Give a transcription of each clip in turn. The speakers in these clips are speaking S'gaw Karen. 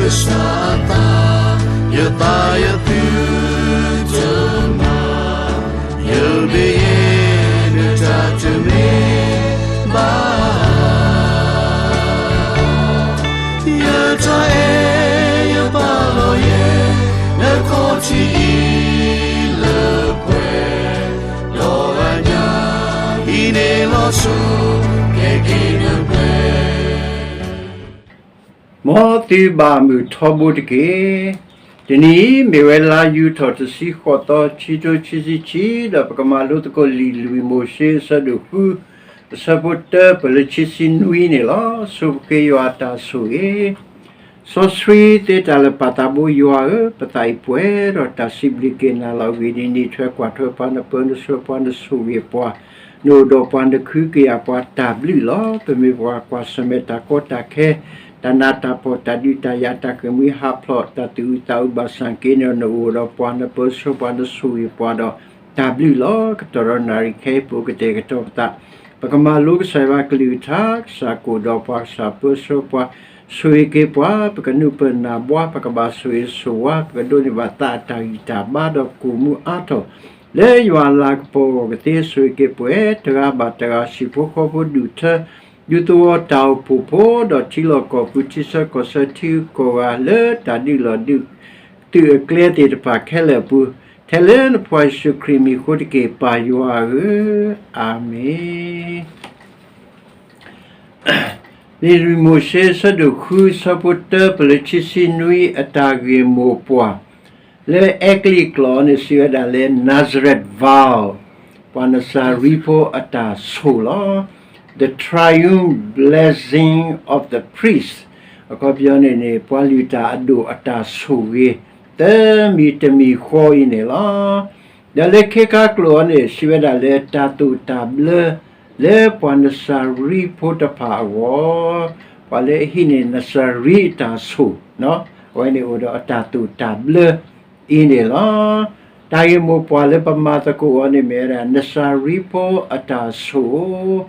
ကစၢ်အသး, ယသးယသုတမၤ, ယဘၣ်ယဲမ့ၢ်တၢ်တမ့ၢ်ဘၣ်. ယတၢ်အဲၣ်ယပာ်လီၤယဲ, နခီၣ်ထံးအံၤလၢပှဲၤ, ဒီးအညၣ်အံၤန့ၣ်လီၤဆိ, ကဲက့ၤနပှဲၤ မ်သုဘၣ်မုာ်ထီဘိတက့ၢ်. တနံၤအံၤမ့ၢ်ဝဲလါယူၤထီၣ်တဆံဃိးသီ ခံကထိခံဆံခံ, ဒီးပကမၤလိသကိးလံာ်လွံၢ်မိၤၡ့အဆၢဒိၣ်ဃု အဆၢဖိတၢပၢၢ်လၢခံဆံနွံန့ၣ်လီၤ. ဆိပဃ့ယွၤအတၢ်ဆိၣ်ဂ့ၤ စီဆှံသ့တၢ်လၢာ်ပာ်သးဘိယွၤဧၢ, ပသးအံၤပှဲၤဒီးတၢ်စံးဘျုးက့ၤနၤလီၤ. အဂ့ၢ်ဒ်အံၤ, နထွဲကွၢ်ထွဲပှၤ, နပၢနဆှၢပှၤ, နဆိၣ်ဂ့ၤပှၤ, နအိၣ်ဒီးပှၤ, နခုကယာ်ပှၤ, တၢ်ဘျုးလီၤ. ပမ့ၢ်ပှၤကွၢ်ဆၢၣ်မဲာ်တၢ်ကီတၢ်ခဲ, တၢ်နးတၢ်ဖှီၣ်, တၢ်ဒုးတၢ်ယၤ, တၢ်ဃ့ၢ်မှံဟးဖျိး, တၢ်သူၣ်အုးသးအုးဘၣ်ဆၣ်က့န့ၣ်, နအိၣ်ဒီးပှၤ, နပၢဆှၢပှၤ, နဆိၣ်ဂ့ၤပှၤဒီးတၢ်ဘျုးလီၤ. ကတီၢ်ဒီးနၣ်ရံၣ်ခဲအံၤ ပအိၣ်ကတဲာ်ကတီၤပသး, ပကမၤလိကစၢ်ယွၤအကလုၢ်ကထါ, ကစၢ်ကအိၣ်ဒီးပှၤ, ကစၢ်ပၢဆှၢပှၤ, ဆိၣ်ဂ့ၤက့ၤပှၤ, ပကနုာ်ပၢၢ်နၢ်ဘှါ, ပကဘၣ်ဆိၣ်ဂ့ၤဆိၣ်ဝါ, ပကဒိးန့ၢ်ဘၣ်သးအတၢ်ဂံၢ်တၢ်ဘါဒီးကိၢ်မူအါထီၣ်, လၢယွၤအလၤကပီၤအဂီၢ်ကသ့, ဆိၣ်ဂ့ၤက့ၤပှၤတဂၤဘၣ်တဂၤ, ဟံၣ်ဖိဃီဖိဒူၣ်ထၢ, ဒူသဝီတၢ်အိၣ်ဖှိၣ်ဖိ, ဒီးထံလီၢ်ကီၢ်ပူၤ, ထံဆၢကီၢ်ဆၢ, ထံဂုၤကီၢ်ဂၤ, လၢတၢ်ဒုးလီၢ်ဒုးသုးအကျဲသ့ၣ်တဖၣ်ခဲလၢာ်အပူၤ, ထဲလၢနဖိယ့ၣ်ၡူးခရံာ်မံၤအဃိတက့ၢ်, ပၢ်ယွၤဧၢ, အၤမ့ၣ်. လံာ်လွံၢ်မိၤၡ့ အဆၢဒိၣ်ဃု အဆၢဖိတၢ ပၢၢ်လၢခံဆံနွံ အတၢ်ဂ့ၢ်မိၢ်ပှၢ် လၢအဲကလံးကျိာ်န့ၣ် စံးဝဲဒၣ်လၢ Nazareth vow, ပှၤနစၤရံဖိအတၢ်ဆိၣ်လီၤ. The triune blessing of the priest, အခီပညီန့ၣ်န့ၣ် ပှၤလုၢ်တၢ်အဒိၣ်အတၢ်ဆိၣ်ဂ့ၤ သၢမံၤတမံၤဃီအံၤန့ၣ်လီၤ. ဒီးလၢခ့ခါကျိာ်အံၤန့ၣ် စံးဝဲဒၣ်လၢတၢ်သိၣ်တၢ်ဘျၢ လၢပှၤနစၤရံဖိတဖၣ်အဂီၢ်, ပှၤလၢအဟံးန့ၢ်နစၤရံအတၢ်ဆိၣ်, အဝဲန့ၣ်အိၣ်ဒီးအတၢ်သိၣ်တၢ်ဘျၢအံၤန့ၣ်လီၤ. တၢ်ဂ့ၢ်မိၢ်ပှၢ်လၢပမၤသကိးအီၤန့ၣ်မ့ၢ်ဝဲဒၣ် နစၤရံဖိအတၢ်ဆိၣ်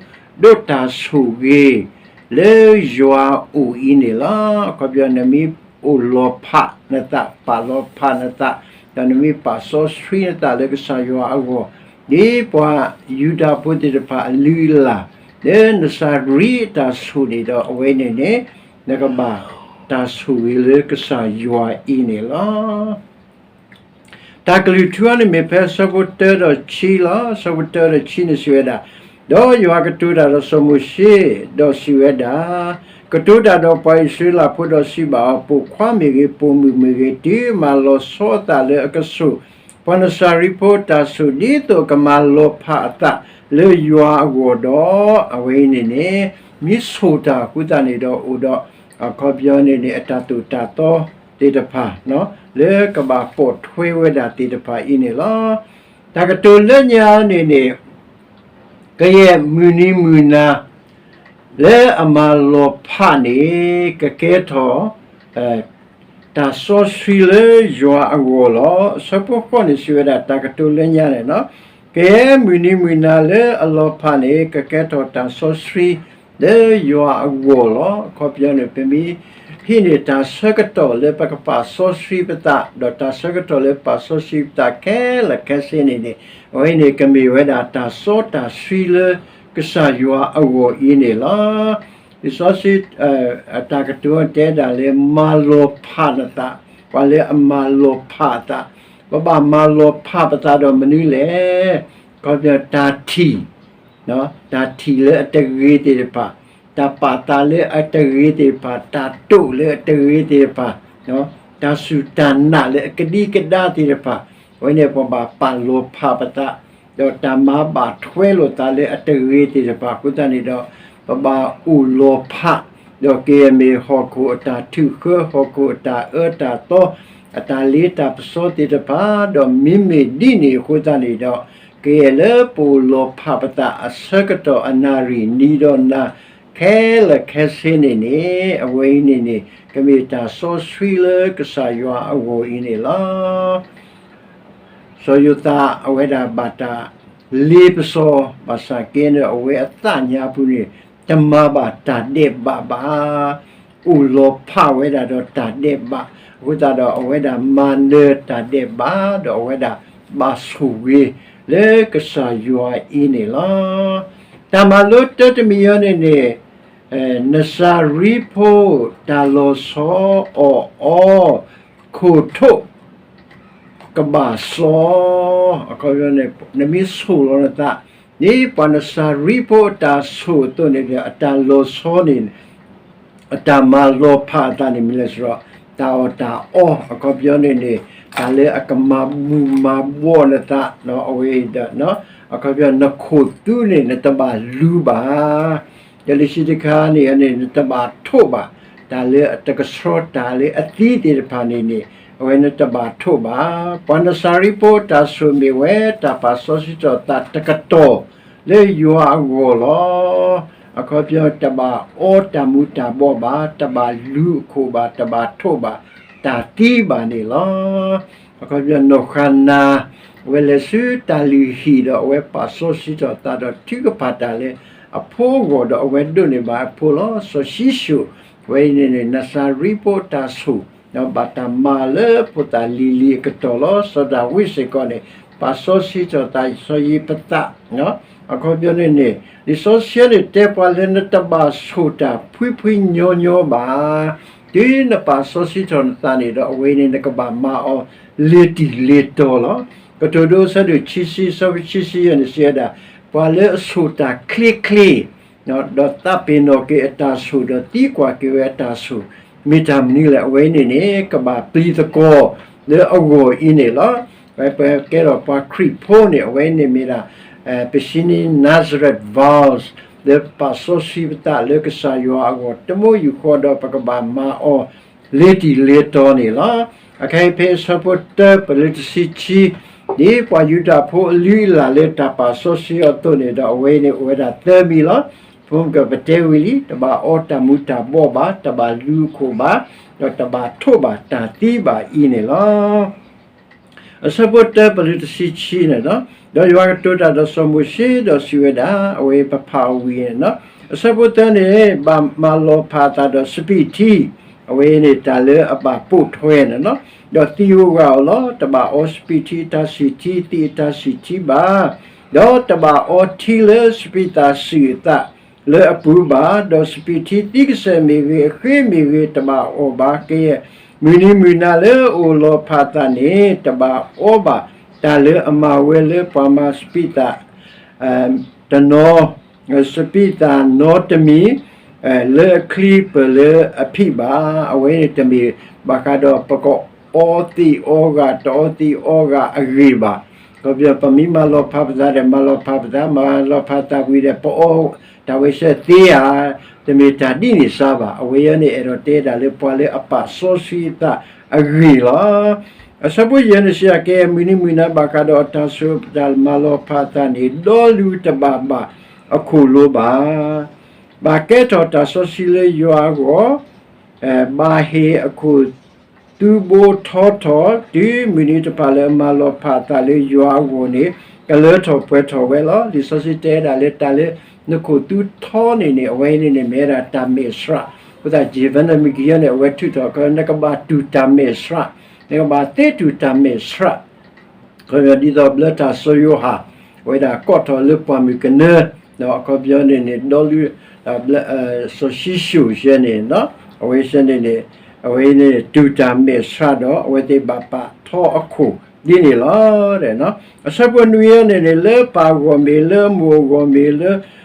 ဒိးတၢ်ဆိၣ်ဂ့ၤ လၢယွၤအအိၣ်အံၤန့ၣ်လီၤ. အခီပညီ နမ့ၢ်အိၣ်လီၤဖးနသး, ပာ်လီၤဖးနသး, ဒီးနမ့ၢ်ပာ်စီဆှံနသးလၢကစၢ်ယွၤအဂီၢ်, ဒ်ပှၤယူဒၤဖိသ့ၣ်တဖၣ်အလုၢ်အလၢ် လၢနစၤရံအတၢ်ဆိၣ်န့ၣ်ဒီး အဝဲန့ၣ်န့ၣ် နကဘၣ်တၢ်ဆိၣ်ဂ့ၤလၢကစၢ်ယွၤအံၤန့ၣ်လီၤ. တၢ်ကလုၢ်ထူအံၤန့ၣ်မ့ၢ်ဖဲအဆၢဖိတၢဒီးခံလီၤ. အဆၢဖိတၢဒီးခံန့ၣ်စံးဝဲဒၣ်, ဒီးယွၤကတိၤတၢ်ဒီးစီၤမိၤၡ့, ဒီးစံးဝဲဒၣ်, ကတိၤတၢ်ဒီးပှၤအံၣ်စရ့လးဖိဒီးစံးဘၣ်အီၤ, ပိာ်ခွါမ့ၢ်ဂ့ၤ, ပိာ်မုၣ်မ့ၢ်ဂ့ၤ, တုၤမၤလီၤဆီအသးလၢအကဆိၣ် ပှၤနစၤရံဖိအတၢ်ဆိၣ် ဒ်သိးအကမၤလီၤဖးအသးလၢယွၤအဂီၢ်ဒီး, အဝဲအံၤန့ၣ်န့ၣ် မ့ၢ်ဆိၣ်တၢ်အဃိသတးန့ၣ်ဒီး အိၣ်ဒီးအခီပညီန့ၣ်န့ၣ် အတၢ်သိၣ်တၢ်သီသ့ၣ်တဖၣ် လၢကဘၣ်ပိာ်ထွဲဝဲဒၣ်သ့ၣ်တဖၣ်အံၤန့ၣ်လီၤ. တၢ်ကတိၤလၢညါန့ၣ်န့ၣ် ကယဲၢ်မုၢ်နံၤမုၢ်နၤ လၢအမၤလီၤဖးန့ၣ် ကကဲထီၣ် တၢ်စီဆှံလၢယွၤအဂီၢ်လီၤ. အဆၢဖိဃိးန့ၣ်စံးဝဲဒၣ် တၢ်ကတိၤလၢညါန့ၣ်လီၤ. ကယဲၢ်မုၢ်နံၤမုၢ်နၤလၢအလီၤဖးန့ၣ် ကကဲထီၣ်တၢ်စီဆှံလၢယွၤအဂီၢ်လီၤ. အခီပညီန့ၣ် ပမ့ၢ်ဟံးန့ၢ်တၢ်ဆၢကတီၢ်လၢပကပာ်စီဆှံပသး ဒီးတၢ်ဆၢကတီၢ်လၢပာ်စီဆှံပသးခဲလၢာ်ခဲဆ့န့ၣ်န့ၣ် အဝဲန့ၣ်ကမ့ၢ်ဝဲဒၣ်တၢ်စီတၢ်ဆှံလၢကစၢ်ယွၤအဂီၢ်အံၤန့ၣ်လီၤ. လံာ်စီဆှံ အတၢ်ကတိၤတဲဒၣ်လၢမၤလီၤဖးနသး, ပှၤလၢအမၤလီၤဖးအသး, ပဘၣ်မၤလီၤဖးပသးဒီးမနုၤလဲၣ်. အခီပညီ တၢ်ထံၣ် တၢ်ထံၣ်လၢအတဂ့ၤသ့ၣ်တဖၣ်, တၢ်ပာ်သးလၢအတဂ့ၤသ့ၣ်တဖၣ်, တၢ်တိာ်လၢအတဂ့ၤသ့ၣ်တဖၣ်, တၢ်စူၢ်တၢ်နာ်လၢအကဒံကဒါသ့ၣ်တဖၣ်, အဝဲန့ၣ်ပဘၣ်ပာ်လီၤဖးပသး, ဒီးတၢ်မၤဘၣ်ထွဲလိာ်သးလၢအတဂ့ၤသ့ၣ်တဖၣ်အဃိသတးန့ၣ်ဒီး ပဘၣ်အိၣ်လီၤဖး, ဒီးကယဲၢ်မ့ၢ်ဟီၣ်ခိၣ်အတၢ်ထုးဃၢ, ဟီၣ်ခိၣ်အတၢ်အၢတၢ်သီ, အတၢ်လ့တၢ်ပစီသ့ၣ်တဖၣ်, ဒီးမ့မ့ၢ်ဒ်န့ၣ်အဃိသတးန့ၣ်ဒီး ကယဲၢ်လၢပအိၣ်လီၤဖးပသးအဆၢကတီၢ်အနၣ်ရံၣ်နံၤဒီးနၤ ခဲလၢာ်ခဲဆ့န့ၣ်န့ၣ် အဝဲအံၤန့ၣ်န့ၣ် ကမ့ၢ်တၢ်စီဆှံလၢကစၢ်ယွၤအဂီၢ်အံၤန့ၣ်လီၤ. စီၤယိၤသးအဝဲဒၣ်ဘၣ်တၢ်လ့ပစီ ဘၣ်ဆၣ်က့န့ၣ် အဝဲအသးညါပူၤန့ၣ် တမၤဘၣ်တၢ်ဒဲးဘးဘၣ်. အိၣ်လီၤဖးဝဲဒၣ်ဒီးတၢ်ဒဲးဘး, အဃိသတးဒီးအဝဲဒၣ်မၤနၢၤတၢ်ဒဲးဘး ဒီးအဝဲဒၣ်ဘၣ်ဆိၣ်ဂ့ၤ လၢကစၢ်ယွၤအံၤန့ၣ်လီၤ. တၢ်မၤလိတၢတမံၤအံၤန့ၣ်န့ၣ် နစၤရံဖိတၢ်လီၤဆီအီၣ်အီ ခိၣ်ထိး ကဘၣ်စီ, အခီပညီန့ၣ် နမ့ၢ်ဆိၣ်လီၤနသး ဒ်ပှၤနစၤရံဖိအတၢ်ဆိၣ်အသိးန့ၣ်ဒီး အတၢ်လီၤဆီန့ၣ် အတၢ်မၤလီၤဖးအသးန့ၣ်မ့ၢ်လဲၣ်စရီ, တၢ်အီၣ်တၢ်အီ အခီပညီန့ၣ်န့ၣ် တၢ်လၢအကမၤဘူၣ်မၤဘှီၣ်နသး အဝဲဒီး အခီပညီနခိၣ်သူန့ၣ် နတဘၣ်လူၤဘၣ် ဒီးလံာ်စီဆှံတခါန့ၣ်န့ၣ် နတဘၣ်ထိးဘၣ်, တၢ်လၢအတကဆှီတၢ်လၢအသံသ့ၣ်တဖၣ်န့ၣ်န့ၣ် အဝဲနတဘၣ်ထိးဘၣ်. ပှၤနစၤရံဖိတၢ်ဆိၣ်မ့ၢ်ဝဲ တၢ်ပာ်စီဆှံထီၣ်သးတကတီၢ်လၢယွၤအဂီၢ်လီၤ. အခီပညီတဘၣ်အီတၢ်မူၤတၢ်ဘှီၣ်ဘၣ်, တဘၣ်လူၤအခိၣ်ဘၣ်, တဘၣ်ထိးဘၣ်, တၢ်သံဘၣ်န့ၣ်လီၤ. အခီပညီနီၢ်ဃၤနၤ အဝဲလဲၤဆူတၢ်လုၢ်ဟံၣ်ဒီး အဝဲပာ်စီဆှံထီၣ်သးဒီးထုကဖၣ်တၢ်လၢအဖိအဂီၢ်ဒီး အဝဲဒိးန့ၢ်ဘၣ်အဖိလီၤ. စီၤၡံၣ်ၡိၣ် အဝဲအံၤန့ၣ်န့ၣ် နစၤရံဖိတၢ်ဆိၣ် ဒီးဘၣ်တၢ်မၤလၢဖိသၣ်လံၤလံၤအကတီၢ်လီၤ. စီၤဒၤဝံးစ့ၢ်ကီးန့ၣ် ပာ်စီဆှံထီၣ်သး စီၤယံးဖသး အခီပညီန့ၣ်န့ၣ် လံာ်စီဆှံန့ၣ် တဲပှၤလၢနတဘၣ်ဆိၣ်တၢ်ဖှံဖှံညီညီဘၣ်. တုၤနပာ်စီဆှံထီၣ်နသးန့ၣ်ဒီး အဝဲအံၤန့ၣ် နကဘၣ်မၤအီၤလ့ၤတံၢ်လ့ၤတီၤလီၤ. ကတိၤဒိ အဆၢဒိၣ်ခံဆံ အဆၢဖိခံဆံယဲၢ်န့ၣ် စံးဝဲဒၣ်, ပှၤလၢအဆိၣ်တၢ်ချ့ချ့ ဒီးသးပ့ၤနီၣ်က့ၤအတၢ်ဆိၣ် ဒီးသံကွၢ်က့ၤဝဲအတၢ်ဆိၣ် မ့ၢ်တၢ်မနုၤလဲၣ်. အဝဲအံၤန့ၣ်န့ၣ် ကဘၣ်ပျံၤသကိးလၢအဂီၢ်အံၤန့ၣ်လီၤ. ဝဲပကဲထီၣ်ပှၤခရံာ်ဖိန့ၣ် အဝဲအံၤန့ၣ်မ့ၢ်ဒၣ် ပစံးန့ၢ် Nazareth vows လၢပာ်စီဆှံပသးလၢကစၢ်ယွၤအဂီၢ် တမူယူၢ်ဃီဒီး ပကဘၣ်မၤအီၤလ့ၤတံၢ်လ့ၤတီၤန့ၣ်လီၤ. အခဲအံၤဖဲအဆၢဖိတၢပလၢတဆံခံ ဒ်ပှၤယူဒၤဖိအလုၢ်အလၢ်လၢတၢ်ပာ်စီဆှံအီၤအသိးန့ၣ်ဒီး အဝဲန့ၣ်အိၣ်ဝဲဒၣ်သၢမံၤလီၤ. ဖိမုၣ်ကပတဲဝံၤလံ တဘၣ်အီတၢ်မူၤတၢ်ဘှီၣ်ဘၣ်, တဘၣ်လူၤအခိၣ်ဘၣ်, ဒီးတဘၣ်ထိးဘၣ်တၢ်သံဘၣ်အံၤန့ၣ်လီၤ. အဆၢဖိတၢပလၢတဆံခံန့ၣ်လီၤ. ဒီးယွၤကတိၤတၢ်ဒီးစီၤမိၤၡ့ဒီးစံးဝဲဒၣ်, အဝဲပဖးအီၤဝံၤန့ၣ်လီၤ. အဆၢဖိတၢန့ၣ် ဘၣ်မၤလီၤဖးအသးဒီးစပံးထံ, အဝဲန့ၣ်တၢ်လၢအဘၣ်ပိာ်ထွဲန့ၣ်လီၤ. ဒီးသံးဧိၤဂၤဧိၤလီၤ. တဘၣ်အီစပံးထံအတၢ်ဆံၣ်ထံ သံးအတၢ်ဆံၣ်ထံဘၣ် ဒီးတဘၣ်အီထံလၢစပံးသၣ်စုာ်အသးလၢအပူၤဘၣ်, ဒီးစပံးထံသံကစၢၢ်မ့ၢ်ဂ့ၤ, အဃ့မ့ၢ်ဂ့ၤ, တဘၣ်အီၣ်ဘၣ်ကယဲၢ်. မုၢ်နံၤမုၢ်နၤလၢအအိၣ်လီၤဖးအသးန့ၣ် တဘၣ်အီဘၣ်တၢ်လၢအမၤဝဲလၢပှၤမၤစပံးသၣ် တနီၤ စပံးသၣ်နီတမံၤ လၢအချံပၢၢ်လၢအဖံးဘၣ်. အဝဲန့ၣ်တမ့ၢ်ဘၣ်ဃးဒီးပကအီသံးအီဂၤ တအီသံးအီဂၤအဂ့ၢ်ဘၣ်. ခီဖျိပမ့ၢ်မၤလီၤဖးပသးဒီး မၤလီၤဖးပသး, မၤလီၤဖးသးဝံၤဒီး ပအီတၢ်ဝဲဆဲသ့ဧါ, တမ့ၢ်တၢ်ဒ်န့ၣ်စါဘၣ်. အဝဲအံၤန့ၣ် အဲၣ်ဒိးတဲဒၣ်လၢပှၤလၢအပာ်စီဆှံအသးအဂ့ၢ်လီၤ. အဆၢဖိယဲၢ်န့ၣ်စံးကဲ မုၢ်နံၤမုၢ်နၤဘၣ်ဃးဒီးအတၢ်ဆိၣ်တၢ်မၤလီၤဖးအသးန့ၣ် ဒီလူတဘၣ်ဘၣ်အခိၣ်လိၤဘၣ်. ဘၣ်ကဲထီၣ်တၢ်စီဆှံလၢယွၤအဂီၢ်, ဘၣ်ဟ့ၣ်အခိၣ်သူဘိထီထီၣ်, တုၤမုၢ်နံၤတဖၣ်လၢအမၤလီၤဖးအသးလၢယွၤအဂီၢ်န့ၣ် ကလၢထီၣ်ပှဲၤထီၣ်ဝဲလီၤ. လံာ်စီဆှံတဲဒၣ်လၢတၢ်လၢနခိၣ်သူထီန့ၣ်န့ၣ် အဝဲန့ၣ်န့ၣ်မ့ၢ်ဝဲဒၣ်တၢ်မဲာ်ဆှး, အဃိသတး ယ့ၣ်ၡူးန့ၣ်မ့ၢ်ကယီန့ၣ် အဝဲထုးထီၣ် နကဘၣ်တူၢ်တၢ်မဲာ်ဆှး, နကဘၣ်သ့တူၢ်တၢ်မဲာ်ဆှး ခီဖျိဒ်သိးဘျၢတၢ်စီၤယိၤဟၣ် အဝဲဒၣ်ကိးထီၣ်လၢပှၢ်မုၢ်ကနၢ, ဒီးအခီပညီန့ၣ်န့ၣ် ဒီလူ စီၤၡံၣ်ၡိၣ်ယဲန့ၣ် အဝဲယဲန့ၣ်န့ၣ် အဝဲန့ၣ်တူၢ်တၢ်မဲာ်ဆှးဒီး အဝဲသ့ၣ်ဘၣ်ပာ်ထီအခိၣ်ဒ်န့ၣ်လီၤ. အဆၢဖိနွံအံၤန့ၣ်န့ၣ် လၢပၢ်အဂီၢ်မ့ၢ် လၢအမိၢ်အဂီၢ်မ့ၢ် လၢ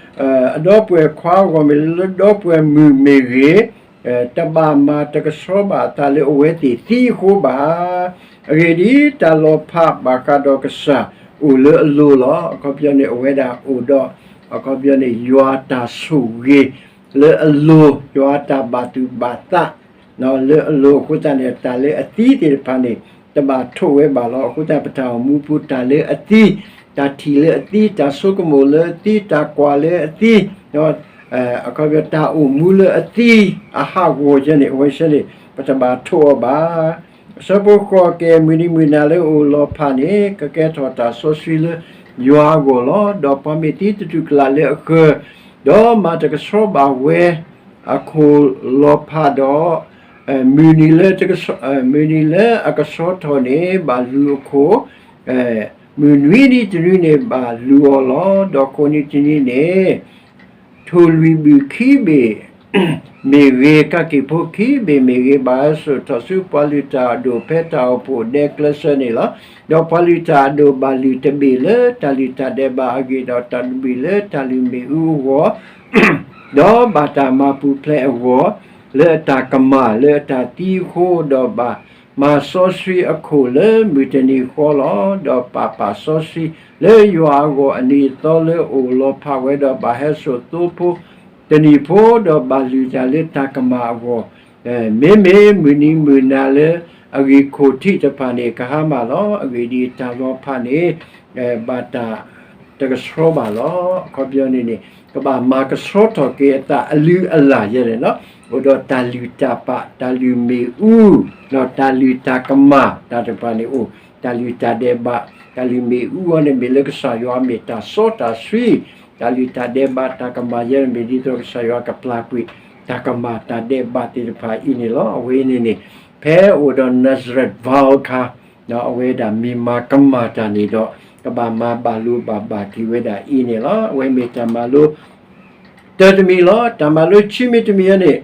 အဒီပုၢ်ဝဲၢ်ခွါအဂီၢ်မ့ၢ် လၢဒီပုၢ်ဝဲၢ်မုၣ်မ့ၢ်ဂ့ၤ, တဘၣ်မၤတကဆှီဘၣ်အသးလၢအဝဲသ့ၣ်သံအဃိဘၣ်. အဂ့ၢ်ဒ်အံၤ, တၢ်လီၤဖးဘၣ်ဃးဒီးကစၢ်အိၣ်လၢအလိၤလီၤ. အခီပညီန့ၣ် အဝဲဒၣ်အိၣ်ဒီး အခီပညီန့ၣ် ယွၤတၢ်ဆိၣ်ဂ့ၤလၢအလိၤ, ယွၤတၢ်ဘၣ်သူၣ်ဘၣ်သး လၢအလိၤအဃိသတးန့ၣ် တၢ်လၢအသံသ့ၣ်တဖၣ်န့ၣ် တဘၣ်ထိးဝဲဘၣ်လီၤ. အဃိသတး ပတၢ်အိၣ်မူပူၤ တၢ်လၢအသံ, တၢ်ထံၣ်လၢအသံ, တၢ်ဆိကမိၣ်လၢအသံ, တၢ်ကွၢ်လၢအသံ, အခီပညီ တၢ်အိၣ်မူလၢအသံ အဟးဂီၤယဲန့ၣ် အဝဲသ့ၣ်န့ၣ် ပတဘၣ်ထိးအီၤဘၣ်. အဆၢဖိဃိးကဲ မုၢ်နံၤမုၢ်နၤလၢအအိၣ်လီၤဖးန့ၣ် ကကဲထီၣ်တၢ်စီဆှံလၢယွၤအဂီၢ်လီၤ. ဒီးပှၤမ့ၢ်သံတတူၢ်ကလာ်လၢအဃၢၤ, ဒီးမၤတကဆှီဘၣ်ဝဲ အခိၣ်လီၤဖးဒီး မုၢ်နံၤလၢ မုၢ်နံၤလၢအကဆှီထီၣ်န့ၣ် ဘၣ်လူၤအခိၣ်, မုၢ်နွံနံၤတနွံန့ၣ် ဘၣ်လူၤအီၤလီၤ. ဒီးဃိးနံၤတနွံန့ၣ် ထိၣ်လွံၢ်ဘုၣ်ခံဘ့ၣ်မ့ၢ်ဂ့ၤ, ကးက့ၣ်ဖိခံဘ့ၣ်မ့ၢ်ဂ့ၤ, ဘၣ်ဟဲစိာ်ထီၣ်ဆူပှၤလုၢ်တၢ်အဒိၣ်ဖဲတၢ်အိၣ်ဖှိၣ်ဒဲကျဲစၢၤန့ၣ်လီၤ. ဒီးပှၤလုၢ်တၢ်အဒိၣ်ဘၣ်လုၢ်တဘ့ၣ်လၢတၢ်လုၢ်တၢ်ဒဲးဘးအဂ့ၢ်, ဒီးတဘ့ၣ်လၢတၢ်လုၢ်မ့ၣ်အူအဂီၢ်, ဒီးဘၣ်တၢ်မၤပူၤဖျဲးအဂီၢ်, လၢအတၢ်ကမၣ်လၢအတၢ်သံအဃိ, ဒီးဘၣ်မၤစီဆှံအခိၣ်လၢမုၢ်တနံၤဃီလီၤ. ဒီးပာ်ပာ်စီဆှံလၢယွၤအဂီၢ်, အနံၤအသီလၢအိၣ်လီၤဖးဝဲ, ဒီးဘၣ်ဟဲစိာ်သိဖိတနံၤဖိ, ဒီးဘၣ်လုၢ်တၢ်လၢတၢ်ကမၣ်အဂီၢ်, မ့မ့ၢ်မုၢ်နံၤမုၢ်နၤလၢအဂ့ၢ်ခိၣ်ထံးတဖၣ်န့ၣ် ကဟါမၢ်လီၤ. အဂ့ၢ်ဒ်အံၤ, တၢ်လီၤဖးန့ၣ် ဘၣ်တၢ်တကဆှီဘၣ်လီၤ. အခီပညီန့ၣ်န့ၣ် ကဘၣ်မၤကဆှီထီၣ်က့ၤအသးအလုၢ်အလၢ်ယဲန့ၣ်လီၤ. အိၣ်ဒီးတၢ်လုၢ်တၢ်ပာ်, တၢ်လုၢ်မ့ၣ်အူ, ဒီးတၢ်လုၢ်တၢ်ကမၣ်တၢ်တဖၣ်န့ၣ်အိၣ်, တၢ်လုၢ်တၢ်ဒဲးဘး, တၢ်လုၢ်မ့ၣ်အူအီၤန့ၣ် မ့ၢ်လၢကစၢ်ယွၤမ့ၢ်တၢ်စီတၢ်ဆှံ, တၢ်လုၢ်တၢ်ဒဲးဘးတၢ်ကမၣ်ယဲန့ၣ် မ့ၢ်ဒ်သိးကစၢ်ယွၤကပျၢ်ကွံာ် တၢ်ကမၣ်တၢ်ဒဲးဘးသ့ၣ်တဖၣ်အံၤန့ၣ်လီၤ. အဝဲန့ၣ်န့ၣ် ဖဲအိၣ်ဒီး Nazareth vow အခါ, အဝဲဒၣ်မ့ၢ်မၤကမၣ်တၢ်န့ၣ်ဒီး ကဘၣ်မၤဘၣ်လိာ်ဘၣ်ဘၣ်က့ၤဝဲဒၣ်အံၤန့ၣ်လီၤ. အဝဲမ့ၢ်တၢ်မၤလိ တၢ်တမံၤလီၤ. တၢ်မၤလိခံမံၤတမံၤန့ၣ်,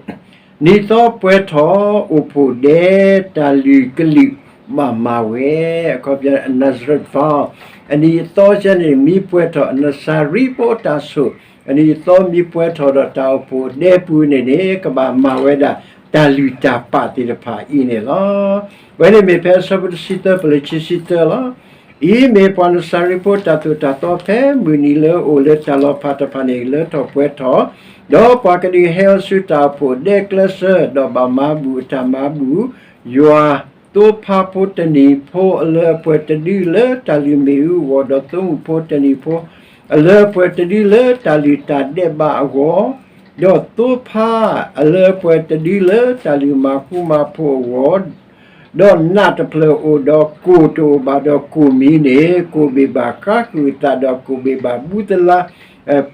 နံၤသီပှဲၤထီၣ်အိၣ်ဖှိၣ်ဒဲ တၢ်လုၢ်ကလုာ်ဘၣ်မၤဝဲ, အခီပညီ Nazareth vow, အနံၤအသီယဲန့ၣ် မ့ၢ်ပှဲၤထီၣ် နစၤရံဖိအတၢ်ဆိၣ်, အနံၤအသီမ့ၢ်ပှဲၤထီၣ်ဒီးတၢ်အိၣ်ဖှိၣ်ဒဲပူၤန့ၣ်န့ၣ် ကဘၣ်မၤဝဲဒၣ်တၢ်လုၢ်တၢ်ပာ်သ့ၣ်တဖၣ်အံၤန့ၣ်လီၤ. အဝဲန့ၣ်မ့ၢ်ဖဲအဆၢဖိတဆံသၢ ပလၢခံဆံသၢလီၤ. အံၤမ့ၢ်ပှၤနစၤရံဖိတၢ်သိၣ်တၢ်သီဖဲမုၢ်နံၤလၢအအိၣ်လၢတၢ်လီၤဖးတဖၣ်န့ၣ် လၢထီၣ်ပှဲၤထီၣ်, ဒီးပှၤကဒုးဟဲအီၤဆူတၢ်အိၣ်ဖှိၣ်ဒဲကျဲစၢၤ, ဒီးဘၣ်မၤဘူၣ်အတၢ်မၤဘူၣ်, ယွၤသိဖါဖိတနံၤဖိအလၢအပှဲၤတဒုလၢတၢ်လုၢ်မ့ၣ်အူအဂီၢ်, ဒီးသိမုၣ်ဖိတနံၤဖိအလၢအပှဲၤတဒုလၢတၢ်လုၢ်တၢ်ဒဲးဘးအဂီၢ်, ဒီးသိဖါအလၢအပှဲၤတဒုလၢတၢ်လုၢ်မၤဃူမၤဖိးအဂီၢ်, ဒီးနးတဖျၢၣ်အိၣ်ဒီးကိၢ်တအိၣ်ဘၣ်ဒီးကိၢ်မံၤန့ၣ်, ကိၢ်ဘ့ၣ်ဘၣ်ဃါဃုာ်အသးဒီးကိၢ်ဘ့ၣ်ဘၣ်ဘူသလါ,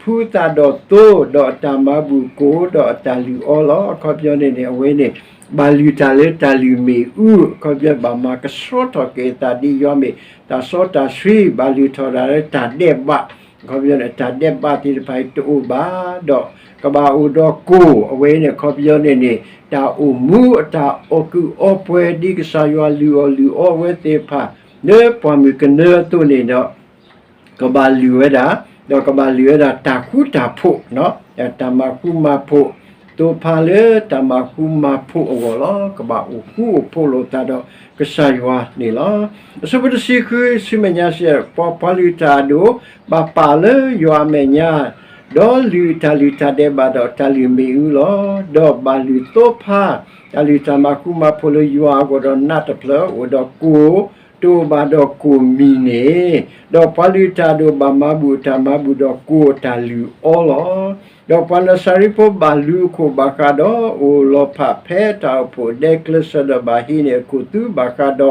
ဖုသးဒီးသိ, ဒီးအတၢ်မၤဘူၣ်ကိၢ်ဒီးအတၢ်လုၢ်အီလီၤ. အခီပညီန့ၣ်န့ၣ် အဝဲန့ၣ် ဘၣ်လုၢ်တၢ်လၢတၢ်လုၢ်မ့ၣ်အူ, အခီပညီဘၣ်မၤကဆှီထီၣ်က့ၤအသးဒ်ယွၤမ့ၢ်တၢ်စီတၢ်ဆှံ, ဘၣ်လုၢ်ထီၣ်တၢ်လၢတၢ်ဒဲးဘး, အခီပညီန့ၣ် တၢ်ဒဲးဘးသ့ၣ်တဖၣ်အံၤတအိၣ်ဘၣ်, ဒီးကဘၣ်အိၣ်ဒီးကိၢ်, အဝဲန့ၣ်အခီပညီန့ၣ်န့ၣ် တၢ်အိၣ်မူအတၢ်အီၣ်ကုးအီပှဲၤဒ်ကစၢ်ယွၤလုၢ်အီၣ်လုၢ်အီဝဲသ့ၣ်တဖၣ် လၢပှၢ်မုၢ်ကနၢအသိးန့ၣ်ဒီး ကဘၣ်လုၢ်ဝဲဒၣ်, ဒီးကဘၣ်လုၢ်ဝဲဒၣ်တၢ်ဃူတၢ်ဖိး, တၢ်မၤဃူမၤဖိး, သိဖါလၢတၢ်မၤဃူမၤဖိးအဂီၢ်လီၤ. ကဘၣ်အိၣ်ဃူအိၣ်ဖိးလိာ်သးဒီးကစၢ်ယွၤန့ၣ်လီၤ. အဆၢဖိတဆံဃု ဆူမဲာ်ညါစံး, ပှၤလုၢ်တၢ်အဒိၣ် ဘၣ်ပာ်လၢယွၤအမဲာ်ညါ, ဒီးလုၢ်တၢ်လုၢ်တၢ်ဒဲးဘးဒီးတၢ်လုၢ်မ့ၣ်အူလီၤ. ဒီးဘၣ်လုၢ်သိဖါ တၢ်လုၢ်တၢ်မၤဃူမၤဖိးလၢယွၤအဂီၢ်ဒီး နးတဖျၢၣ်အိၣ်ဒီးကိၢ် တအိၣ်ဘၣ်ဒီးကိၢ်မံၤန့ၣ်, ဒီးပှၤလုၢ်တၢ်အဒိၣ်ဘၣ်မၤဘူၣ်အတၢ်မၤဘူၣ်ဒီးကိၢ်အတၢ်လုၢ်အီလီၤ. ဒီးပှၤနစၤရံဖိဘၣ်လူၤအခိၣ်ဘၣ်ဃးဒီး အိၣ်လီၤဖးဖဲတၢ်အိၣ်ဖှိၣ်ဒဲကျဲစၢၤဒီးဘၣ်ဟံးန့ၢ်အခိၣ်သူဘၣ်ဃးဒီး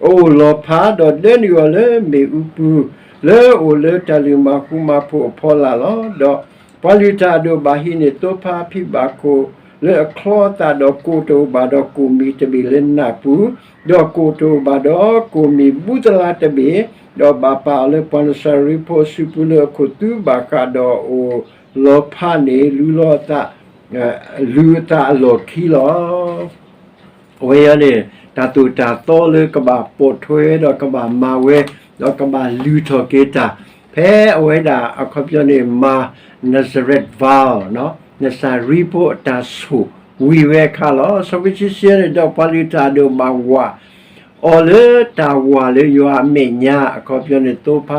အအိၣ်လီၤဖးဒီးဒၢနုာ်အီၤလၢမ့ၣ်အူပူၤ လၢအအိၣ်လၢတၢ်လုၢ်မၤဃူမၤဖိးအဖီလာ်လီၤ. ဒီးပှၤလုၢ်တၢ်အဒိၣ်ဘၣ်ဟံးန့ၢ်သိဖါအဖံဘၣ်ခိၣ်လၢအချီအသးဒီးကိၢ်တအိၣ်ဘၣ်ဒီးကိၢ်မံၤတဘ့ၣ်လၢနးပူၤ, ဒီးကိၢ်တအိၣ်ဘၣ်ဒီးကိၢ်မံၤဘူသလါတဘ့ၣ်, ဒီးဘၣ်ပာ်အီၤလၢပှၤနစၤရံဖိအစုပူၤလၢအခိၣ်သူဘၣ်ဃးဒီးအအိၣ်လီၤဖးန့ၣ် လူလီၤအသး လူၤအသးအလီၢ်ခံလီၤ. အဝဲအံၤန့ၣ် တၢ်သိၣ်တၢ်သီလၢကဘၣ်ပိာ်ထွဲဒီးကဘၣ်မၤဝဲ ဒီးကဘၣ်လုၢ်ထီၣ်က့ၤတၢ် ဖဲအဝဲဒၣ်အခီပညီန့ၣ် မၤ Nazareth vow နစၤရံဖိအတၢ်ဆိၣ်ဝံၤဝဲအခါလီၤ. ဆၢဖိခံဆံယဲၢ်န့ၣ် ဒီးပှၤလုၢ်တၢ်အဒိၣ်ဘၣ်ဝး အီၤလၢတၢ်ဝးလၢယွၤအမဲာ်ညါ အခီပညီန့ၣ် သိဖါ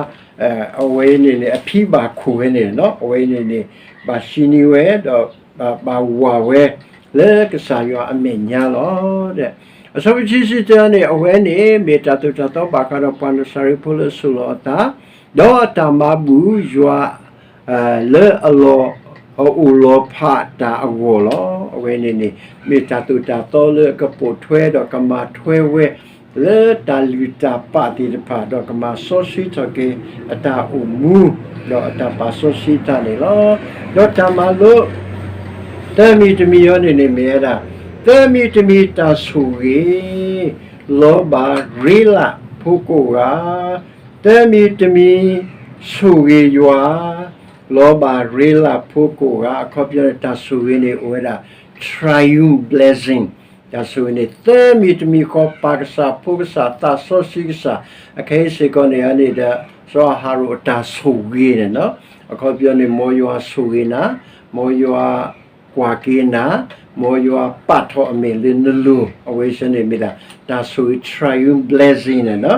အဝဲန့ၣ်န့ၣ် အဖံဘၣ်ခိၣ်ဝဲန့ၣ် အဝဲန့ၣ်န့ၣ် ဘၣ်ဟံးန့ၢ်ဝဲ ဒီးဘၣ်ဝးဝဲ လၢကစၢ်ယွၤအမဲာ်ညါလီၤ. အဆၢဖိခံဆံတၢန့ၣ် အဝဲန့ၣ်မ့ၢ်တၢ်သိၣ်တၢ်သီဘၣ်ဃးဒီးပှၤနစၤရံဖိလၢအဆိၣ်လီၤအသး ဒီးအတၢ်မၤဘူၣ်ယွၤ လၢအလီၤ အအိၣ်လီၤဖးတၢ်အဂီၢ်လီၤ. အဝဲန့ၣ်န့ၣ် မ့ၢ်တၢ်သိၣ်တၢ်သီလၢအကပိာ်ထွဲဒီးကမၤထွဲဝဲ လၢတၢ်လုၢ်တၢ်ပာ်သ့ၣ်တဖၣ် ဒီးကမၤစီဆှံထီၣ်က့ၤအတၢ်အိၣ်မူ ဒီးအတၢ်ပာ်စီဆှံတၢ်န့ၣ်လီၤ. ဒီးတၢ်မၤလိ သၢမံၤတမံၤအံၤန့ၣ်န့ၣ်မ့ၢ်ဝဲဒၣ် သၢမံၤတမံၤတၢ်ဆိၣ်ဂ့ၤ လီၤဘၣ်ရ့လးဖိကိးဂၤ, သၢမံၤတမံၤ ဆိၣ်ဂ့ၤယွၤ လီၤဘၣ်ရ့လးဖိကိးဂၤ အခီပညီန့ၣ် တၢ်ဆိၣ်ဂ့ၤန့ၣ်အိၣ်ဝဲဒၣ် triune blessing တၢ်ဆိၣ်ဂ့ၤန့ၣ် သၢမံၤတမံၤဃီ ပၢ်ကစၢ် ဖိကစၢ် သးစီဆှံကစၢ် အခဲအံၤစ့ၢ်ကီးန့ၣ်န့ၣ်ဒီး စီၤအၤဟရိၣ်အတၢ်ဆိၣ်ဂ့ၤန့ၣ်လီၤ. အခီပညီန့ၣ် မ်ယွၤဆိၣ်ဂ့ၤနၤ, မ်ယွၤကွၢ်က့ၤနၤ, မ်ယွၤပာ်ထီၣ်အမဲာ်လၢနလိၤ အဝဲစ့ၢ်န့ၣ်မ့ၢ်ဒၣ် တၢ်ဆိၣ်ဂ့ၤ triune blessing န့ၣ်လီၤ.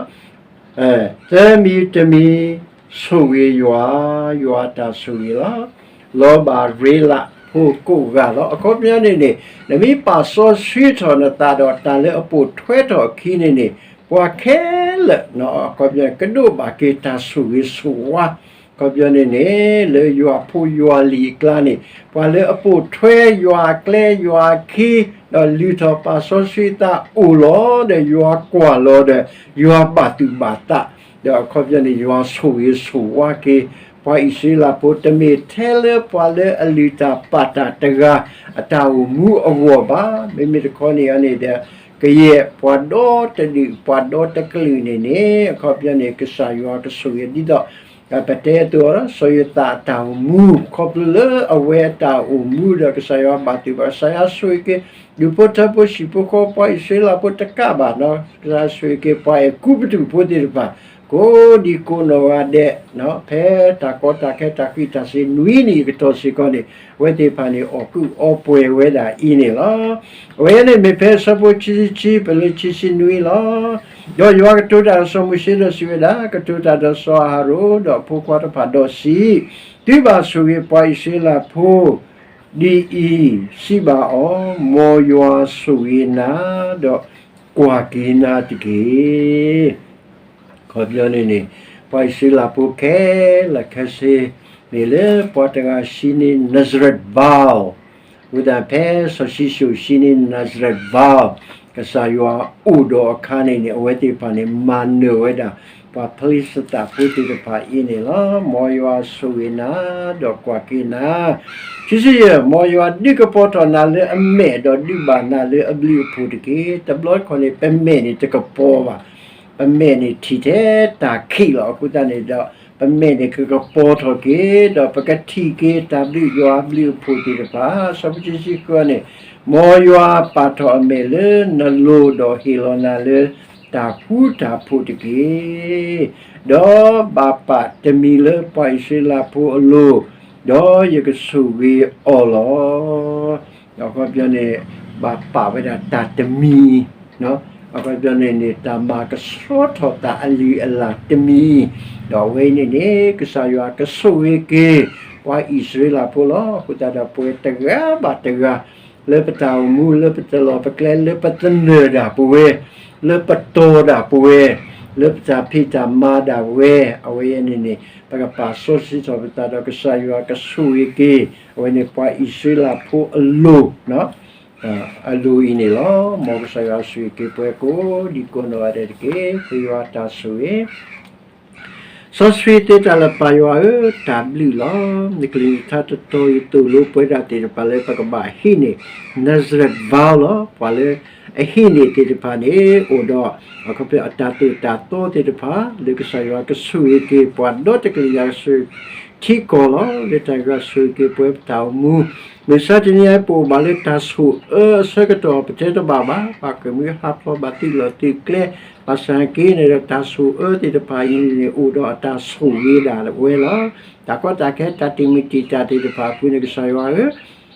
သၢမံၤတမံၤ ဆိၣ်ဂ့ၤယွၤ, ယွၤတၢ်ဆိၣ်ဂ့ၤလီၤ. လီၤဘၣ်ရ့လးဖိကိးဂၤလီၤ. အခီပညီန့ၣ်န့ၣ် နမ့ၢ်ပာ်စီဆှံထီၣ်နသးဒီး တၢ်လၢအပိာ်ထွဲထီၣ်အခံန့ၣ်န့ၣ် ပှၤခဲလၢာ် အခီပညီ ကဒိးဘၣ်က့ၤတၢ်ဆိၣ်ဂ့ၤဆိၣ်ဝါ အခီပညီန့ၣ်န့ၣ် လၢယွၤဖိယွၤလံၤအကျါန့ၣ် ပှၤလၢအပိာ်ထွဲယွၤအကျဲယွၤအခံ ဒီးလုၢ်ထီၣ်ပာ်စီဆှံသးအိၣ်လီၤဒီး ယွၤကွၢ်လီၤဒီး ယွၤဘၣ်သူၣ်ဘၣ်သး ဒီးအခီပညီန့ၣ် ယွၤဆိၣ်ဂ့ၤဆိၣ်ဝါက့ၤ ပှၤအံၣ်စရ့လးဖိ တမ့ၢ်ထဲလၢပှၤလၢအလုၢ်တၢ်ပာ်တၢ်တဂၤ အတၢ်အိၣ်မူအဂီၢ်ဘၣ်. မ့မ့ၢ်တခီန့ၣ်န့ၣ်ဒီး ကယဲၢ်ပှၤဒီတဒူၣ် ပှၤဒီတကလုာ်န့ၣ်န့ၣ် အခီပညီန့ၣ် ကစၢ်ယွၤကဆိၣ်ဂ့ၤဒ်သိး ပတဲအသိး စီၤယိၤသးအတၢ်အိၣ်မူ ခီဖျိလၢအဝဲအတၢ်အိၣ်မူဒီး ကစၢ်ယွၤဘၣ်သူၣ်ဘၣ် ကစၢ်ယွၤဆိၣ်ဂ့ၤက့ၤ ဒူၣ်ဖိထၢဖိဟံၣ်ဖိဃီ ပှၤအံၣ်စရ့လးဖိတကးဘၣ်နီၤ ကစၢ်ယွၤဆိၣ်ဂ့ၤက့ၤ ပှၤအဲၤကူပတူးဖိသ့ၣ်တဖၣ် ကိးဒံကိးနီၢ်ဂၤဒဲး ဖဲတၢ်ကီတၢ်ခဲတၢ်ဃံးတၢ်စ့ၤနွံနံၣ်အကတီၢ်စ့ၢ်ကီးန့ၣ် အဝဲသ့ၣ်တဖၣ်န့ၣ် အီၣ်ကုးအီပှဲၤဝဲဒၣ်အံၤန့ၣ်လီၤ. အဝဲန့ၣ်မ့ၢ်ဖဲအဆၢဖိခံဆံခံ ပလၢခံဆံနွံလီၤ. ဒီးယွၤကတိၤတၢ်ဒီးစီၤမိၤၡ့ဒီးစံးဝဲဒၣ်, ကတိၤတၢ်ဒီးစီၤအၤဟရိၣ် ဒီးအဖိခွါတဖၣ်ဒီးစံး, သုဘၣ်ဆိၣ်ဂ့ၤပှၤအံၣ်စရ့လးဖိ ဒ်အံၤ, စံးဘၣ်အီၤ, မ်ယွၤဆိၣ်ဂ့ၤနၤ, ဒီးကွၢ်က့ၤနၤတက့ၢ်. အခီပညီန့ၣ်န့ၣ် ပှၤအံၣ်စရ့လးဖိခဲလၢာ်ခဲဆ့ မ့ၢ်လၢပှၤတဂၤစံးန့ၢ် Nazareth vow အဃိသတး ဖဲစီၤၡံၣ်စိၣ်စံးန့ၢ် Nazareth vow ကစၢ်ယွၤအိၣ်ဒီးအခါန့ၣ်န့ၣ် အဝဲသ့ၣ်တဖၣ်န့ၣ် မၤနၢၤဝဲဒၣ် ပှၤဖလံးစတံဖိသ့ၣ်တဖၣ်အံၤန့ၣ်လီၤ. မ်ယွၤဆိၣ်ဂ့ၤနၤ ဒီးကွၢ်က့ၤနၤ ခံဆံယဲၢ်, မ်ယွၤဒုးကပီၤထီၣ်နၤလၢအမဲာ် ဒီးဒုးဘၣ်နၤလၢအဘျုးအဖှိၣ်တက့ၢ်. တဘျီတခီၣ်န့ၣ် ပမဲာ်န့ၣ်တကပီၤဘၣ်. ပမဲာ်န့ၣ်ထံၣ်ထဲတၢ်ခံးလီၤ. အဃိသတးန့ၣ်ဒီး ပမဲာ်န့ၣ်ကကပီၤထီၣ်က့ၤ ဒီးပကထံၣ်က့ၤတၢ်ဘျုးယွၤအဘျုးအဖှိၣ်သ့ၣ်တဖၣ်. ဆၢဖိခံဆံဃုန့ၣ် မ်ယွၤပာ်ထီၣ်အမဲာ်လၢနလိၤ ဒီးဟ့ၣ်လီၤနၤလၢတၢ်ဃူတၢ်ဖိးတက့ၢ်. ဒီးဘၣ်ပာ်တမံၤလၢပှၤအံၣ်စရ့လးဖိအလိၤ, ဒီးယကဆိၣ်ဂ့ၤအီၤလီၤ. အခီပညီန့ၣ် ဘၣ်ပာ်ဝဲဒၣ်တၢ်တမံၤ, အခီပညီန့ၣ်န့ၣ် တၢ်မၤကဆှီထီၣ်သးအလုၢ်အလၢ်တမံၤ, ဒီးအဝဲအံၤန့ၣ်န့ၣ် ကစၢ်ယွၤကဆိၣ်ဂ့ၤက့ၤ ပှၤအံၣ်စရ့လးဖိလီၤ. အဃိသတးဒီးပဝဲတဂၤဘၣ်တဂၤ လၢပတၢ်အိၣ်မူ လၢပတလီၢ်ပကျဲ လၢပသနၢၣ်ဒၣ်ပဝဲ, လၢပတီၢ်ဒၣ်ပဝဲ, လၢပတၢ်ဖံးတၢ်မၤဒၣ်ဝဲ, အဝဲအံၤန့ၣ်န့ၣ် ပကပာ်စီဆှံထီၣ်ပသးဒီးကစၢ်ယွၤကဆိၣ်ဂ့ၤက့ၤ အဝဲန့ၣ်ပှၤအံၣ်စရ့လးဖိအလိၤ အလိၤအံၤန့ၣ်လီၤ. မ်ကစၢ်ယွၤဆိၣ်ဂ့ၤက့ၤပှၤကိးဒံကိးနီၢ်ဂၤဒဲးတက့ၢ်. ဃ့ယွၤတၢ်ဆိၣ်ဂ့ၤ စီဆှံသ့တၢ်လၢပၢ်ယွၤဧၢ, တၢ်ဘျုးလီၤ. နကလုၢ်နကထါတတီၤအံၤသိၣ်လိပှၤဒၣ်သ့ၣ်တဖၣ်လၢပကဘၣ်ဟံးန့ၢ် Nazareth vow လီၤ. ပှၤလၢအဟံးန့ၢ်သ့ၣ်တဖၣ်န့ၣ် အိၣ်ဒီး အခီပညီအတၢ်သိၣ်တၢ်သီသ့ၣ်တဖၣ် လၢကစၢ်ယွၤကဆိၣ်ဂ့ၤက့ၤပှၤဒီတကလုာ်ညါကဆိၣ်ဂ့ၤ ထံကီၢ်လီၤ. လၢတၢ်ဂၤဆိၣ်ဂ့ၤက့ၤပှၤပတၢ်အိၣ်မူ မုၢ်ဆါတနံၤအံၤ ပအိၣ်ဘၣ်လၢတၢ်ဆိၣ်အၢအဆၢကတီၢ် ပတဲတဘၣ်ဘၣ်, ဘၣ်ဃ့ၢ်မှံဟးဖျိး ဘၣ်သုးလီၢ်သုးကျဲ, ဘၣ်ဆၣ်က့န့ၣ်ဒီး တၢ်ဆိၣ်အၢသ့ၣ်တဖၣ်အံၤန့ၣ် အိၣ်ဒီးအတၢ်ဆိၣ်ဂ့ၤဒၣ်ဝဲလီၤ. တၢ်ကီတၢ်ခဲ တၢ်တံာ်မုၢ်တံာ်တာ်သ့ၣ်တဖၣ်အပူၤန့ၣ် ကစၢ်ယွၤဧၢ,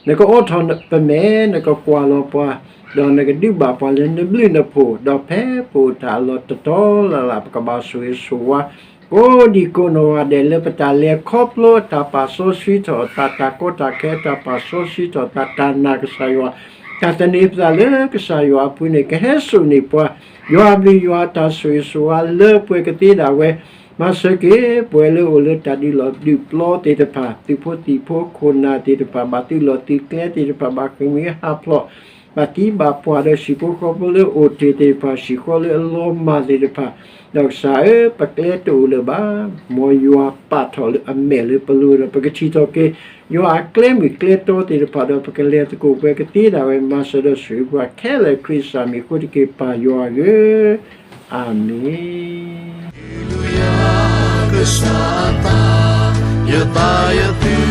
နကအိးထီၣ်ပမဲာ်, နကကွၢ်လီၤပှၤ, ဒီးနကဒုးဘၣ်ပှၤလၢနဘျုးနဖှိၣ်, ဒီးဖဲပအိၣ်တၢ်အလီၢ်တတီၤလၢ်လၢ် ပကဘၣ်ဆိၣ်ဂ့ၤဆိၣ်ဝါ ကိးဒံကိးနီၢ်ဂၤဒဲး လၢပတၢ်လဲၤခီဖျိ တၢ်ပာ်စီဆှံထီၣ်အသး တၢ်ကီတၢ်ခဲ တၢ်ပာ်စီဆှံထီၣ်သး တၢ်နာ်ကစၢ်ယွၤ, တၢ်သန့ၤပသးလၢကစၢ်ယွၤအပူၤန့ၣ် ကဟဲစိာ်န့ၢ်ပှၤ ယွၤအဘျုးယွၤအတၢ်ဆိၣ်ဂ့ၤဆိၣ်ဝါလၢပှဲၤကသ့ဒၣ်ဝဲ, မၤစၢၤက့ၤ ပှၤလၢအိၣ်လၢတၢ်ဒုးလီၢ်ဒုးပျီသ့ၣ်တဖၣ်, သုးဖိသံၣ်ဖိခိၣ်နၢ်သ့ၣ်တဖၣ်, ဘၣ်သုးလီၢ်သုးကျဲသ့ၣ်တဖၣ်, ဘၣ်ဃ့ၢ်မှံဟးဖျိး ဘၣ်သံဘၣ်ပှၢ်ဒီးဟံၣ်ဖိဃီဖိလၢအိၣ်တ့ၢ်သ့ၣ်တဖၣ်, ဟံၣ်ဃီလၢအလီၤမၢ်သ့ၣ်တဖၣ်, ဒီးကစၢ်ဧၢ, ပကျဲတအိၣ်လၢၤဘၣ်. မ်ယွၤပာ်ထီၣ်လၢအမဲာ်လၢပလိၤဒီး ပကထံၣ်ထီၣ်က့ၤ ယွၤအကျဲမုၢ်ကျဲတီသ့ၣ်တဖၣ်ဒီး ပကလဲၤသကိးပှဲၤကသ့ဒၣ်ဝဲ မၤစၢၤဒီးဆိၣ်ဂ့ၤပှၤခဲလၢာ် ခရံာ်စၢ်မံၤအဃိတက့ၢ် ပၢ်ယွၤဧၢ, အၤမ့ၣ်.